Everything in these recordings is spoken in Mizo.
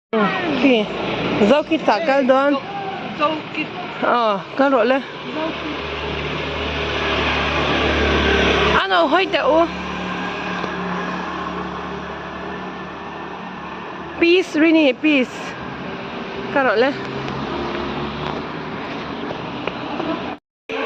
Khi Zokit ah kal dawn. Aw kal rawh le. An lo hawi teh u. Peace Rini peace. Kal rawh le.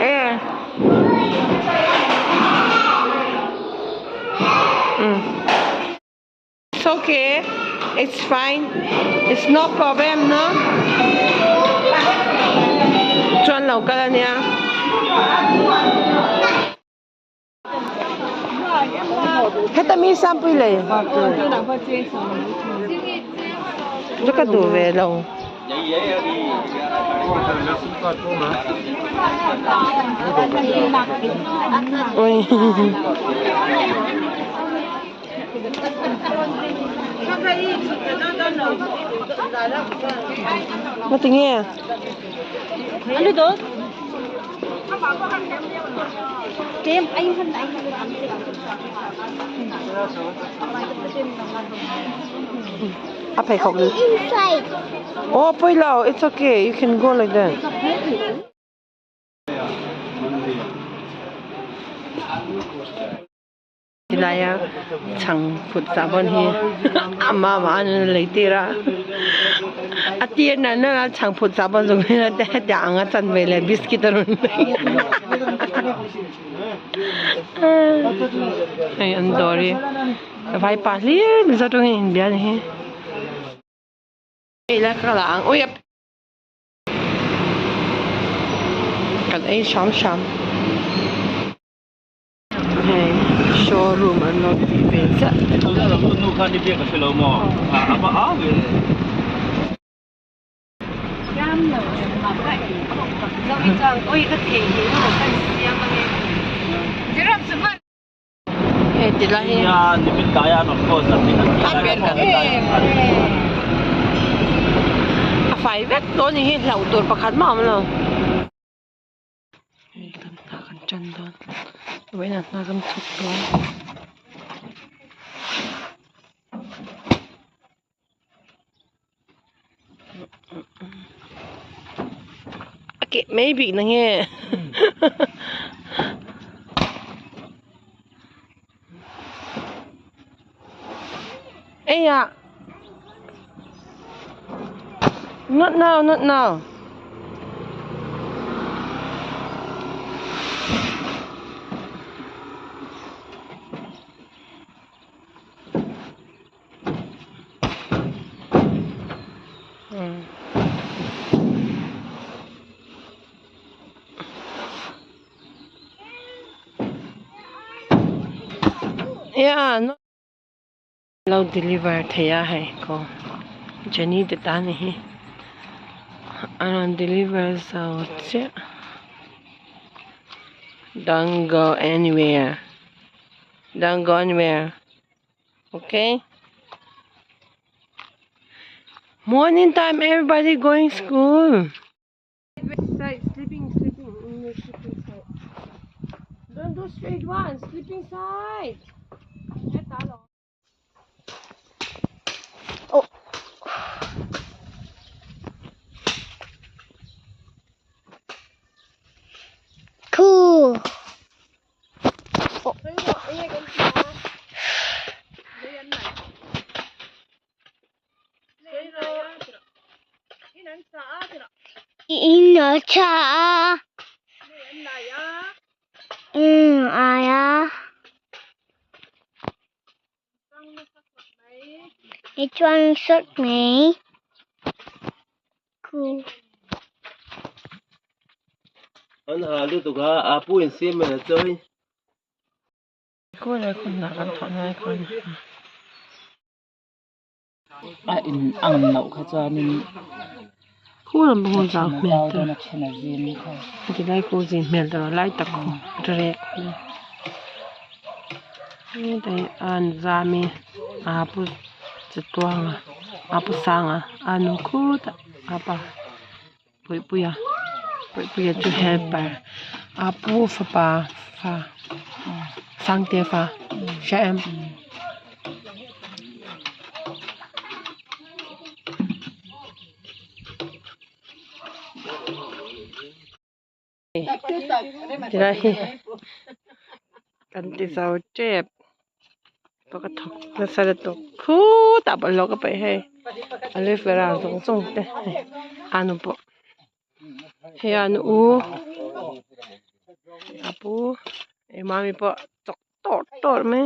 Air. Mm. It's okay. It's fine. It's no problem, no? Chuan lo kal ania. Heta mi sampui lei. Chu ka duh ve lo. Ui. Mà tính nghe A pheikhawk Oh, pui lo, it's okay. You can go like that. Tilaia chhang phut sahbawn hi a mama an lei tir a a tir na na chhang phut sahbawn zawng hi hetiang anga chan ve leh biscuit a rawn lei hei an dawr hi vaipa hlir mizo tawngin inbia a ni hi hei lai ka la ang ui kan ei hram hram. Hei showroom an lo tih ve chiah. Hei ti lai hi a fai vek tawh a ni hi hlauh tur pakhat mah a awm lo. Hei kan hna kan tan dawn vawiinah hna kan chhuk dawn. A keh mai bik na nge Eiah Not now not now Yeah Lo deliver thei a hei ko Jenny te ta ni hi a rawn deliver zo chiah don't go anywhere don't go anywhere okay morning time everybody going school. Side, sleeping, sleeping, in the sleeping side. Don't do straight one, sleeping side. Oh. Cool. In a cha. Ai a. I chuang suốt mấy. Cool. An ha lutuk a, a pu in siam mai a chawi. Khawi lai khawn ah kan thawh lai khawn. A in ang loh kha chuanin Khu lam pawh a zau hmel a then a then a zim kha. Ti lai khu zin hmel tawh lai tak khu rek hei an zam i a pu chatuanga a pu sanga a nu khutah a pa. Puipuia Puipuia chu helper a pu fapa fa Sangte fa hria em. Tilai hi kan ti zo tep pawh ka thawk nasa lutuk khutah bawlhhlawh ka paih hei aloe vera zawng zawng te hei anu pawh hei anu u a pu hei mami pawh chawk tawrh tawrh mai.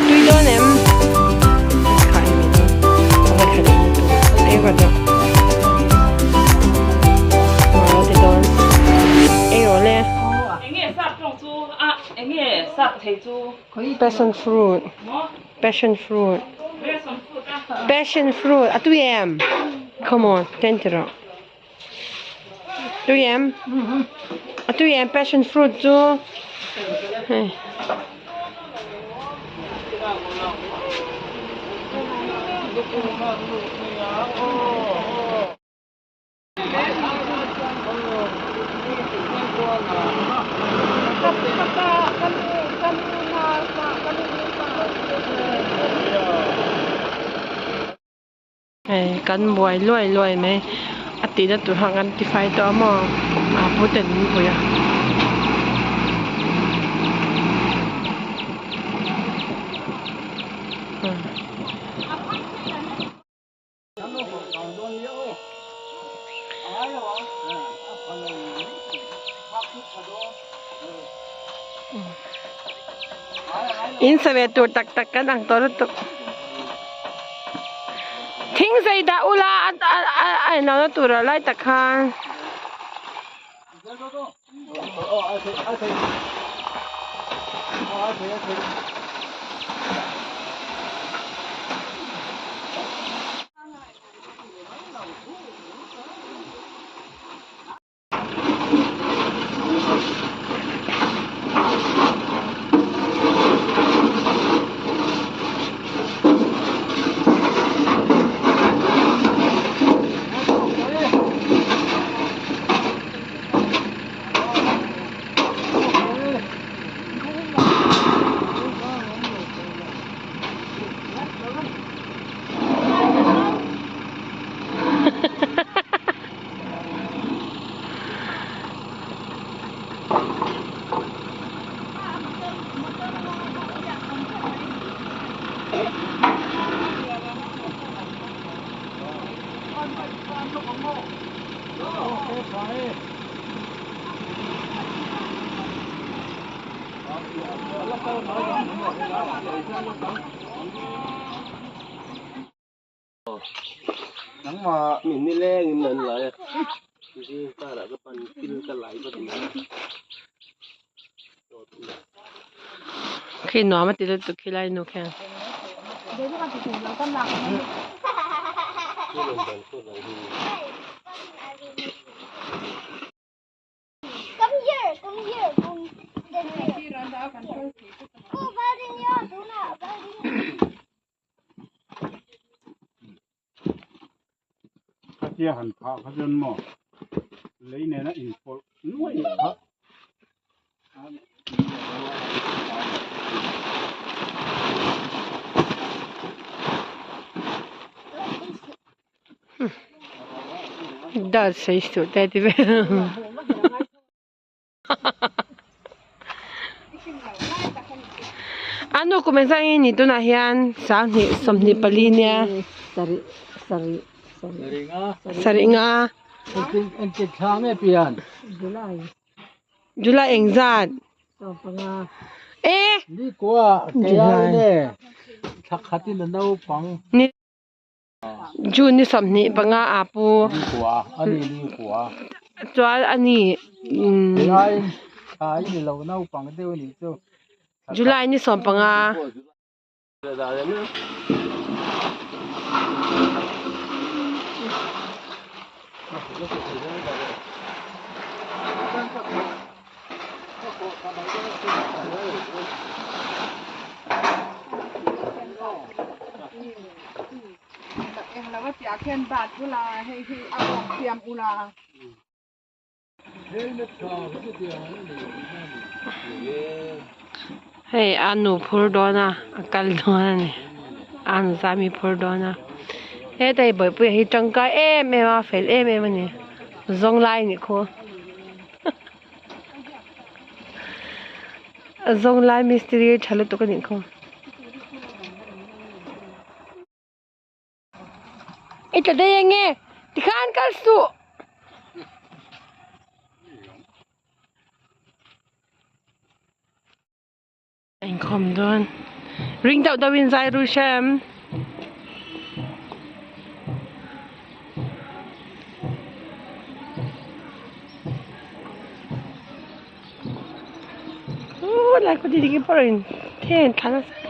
Tui dawn em? Kha em i dawn. Ka kha leh na tur. Ei rawh deuh. Rawh ti dawn. Ei rawh le. Enge sap tawng chu a enge sap thei chu. Passion fruit. Passion fruit. Passion fruit. A tui em? Come on, ten ti rawh. Tui em? A tui em passion fruit chu? Hei. Hei kan buai luai luai mai a tihna tur kha kan tifai tawh a maw a puten min pui a. In sa ve tur tak tak kan ang tawh lutuk. Thing zei dah ula a inlo na tur a lai tak khan. Nangmah min nileng in an lai a zing karah ka pan pil ka lai vat mai Khi nuam a ti lutuk khi lai nu khian. Come here, come here, come here. Go, Valdinho, tuna, Valdinho. Khatia han phah kha chuan maw lei nena inpawlh nuaih kha Dawt sawi suh te ti vel. A nu kum engzah nge ni tunah hian sanghnih 24 nia sarih nga July engzat e July ni June ni 25 a pu chuan a ni July ni 15. Hei a nu phur dawn a a kal dawn a ni a nu zami phur dawn a heta hi bawihpuia hi tangkai em em a fel em em a ni zawng lai a nih khu zawng lai mistiri tha lutuk a nih khu. I tla daih enge tikhan kal suh. Inkhawm dawn ring deuh deuh in zai ru hrem. Lai khaw ding ding pawh in then thla nasa.